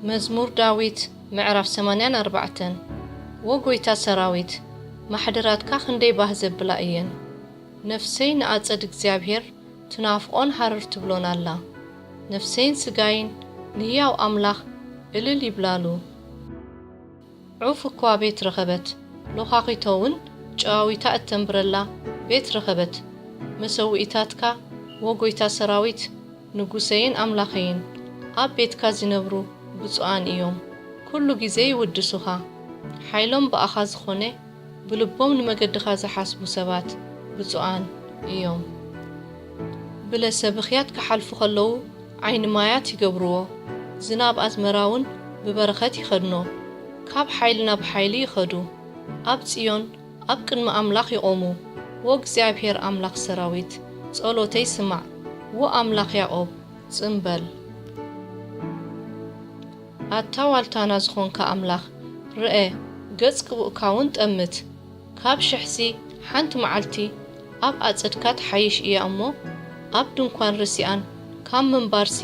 መዝሙር ዳዊት ምዕራፍ ሰማንያን ኣርባዕተን። ወ ጐይታ ሰራዊት፣ ማሕደራትካ ክንደይ ባህ ዘብላ እየን! ነፍሰይ ንኣጸድ እግዚኣብሔር ትናፍቖን ሃረር ትብሎን ኣላ። ነፍሰይን ስጋይን ንህያው ኣምላኽ እልል ይብላሉ። ዑፍ እኳ ቤት ረኸበት፣ ሎኻኺቶ እውን ጨዋዊታ እተንብረላ ቤት ረኸበት። መሰውኢታትካ፣ ወ ጐይታ ሰራዊት፣ ንጉሰይን ኣምላኸይን፣ ኣብ ቤትካ ዚነብሩ ብፁዓን እዮም። ኩሉ ግዜ ይውድሱኻ። ሓይሎም ብኣኻ ዝኾነ፣ ብልቦም ንመገድኻ ዝሓስቡ ሰባት ብፁዓን እዮም። ብለሰ ብኽያት ክሓልፉ ኸለዉ ዓይኒ ማያት ይገብርዎ። ዝናብ ኣዝመራውን ብበረኸት ይኸድኖ። ካብ ሓይሊ ናብ ሓይሊ ይኸዱ። ኣብ ጽዮን ኣብ ቅድሚ ኣምላኽ ይቖሙ። ወ እግዚኣብሔር ኣምላኽ ሰራዊት፣ ጸሎተይ ስማዕ። ወ ኣምላኽ ያዕቆብ፣ ጽም በል። ኣታ ዋልታና ዝኾንካ ኣምላኽ፣ ርአ፣ ገጽ ቅቡእካውን ጠምት። ካብ ሽሕሲ ሓንቲ መዓልቲ ኣብ ኣጸድካ ትሓይሽ እያ እሞ፣ ኣብ ድንኳን ርሲኣን ካብ ምንባርሲ፣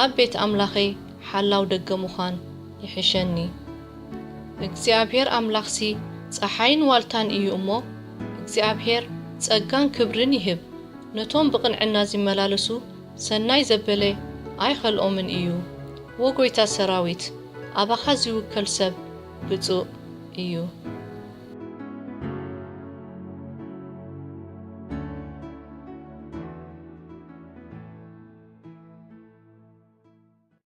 ኣብ ቤት ኣምላኸይ ሓላው ደገ ምዃን ይሕሸኒ። እግዚኣብሔር ኣምላኽሲ ጸሓይን ዋልታን እዩ እሞ፣ እግዚኣብሔር ጸጋን ክብርን ይህብ። ነቶም ብቕንዕና ዚመላለሱ ሰናይ ዘበለ ኣይኸልኦምን እዩ። ወጎይታ ሰራዊት፣ ኣባኻ ዚውከል ሰብ ብጹእ እዩ።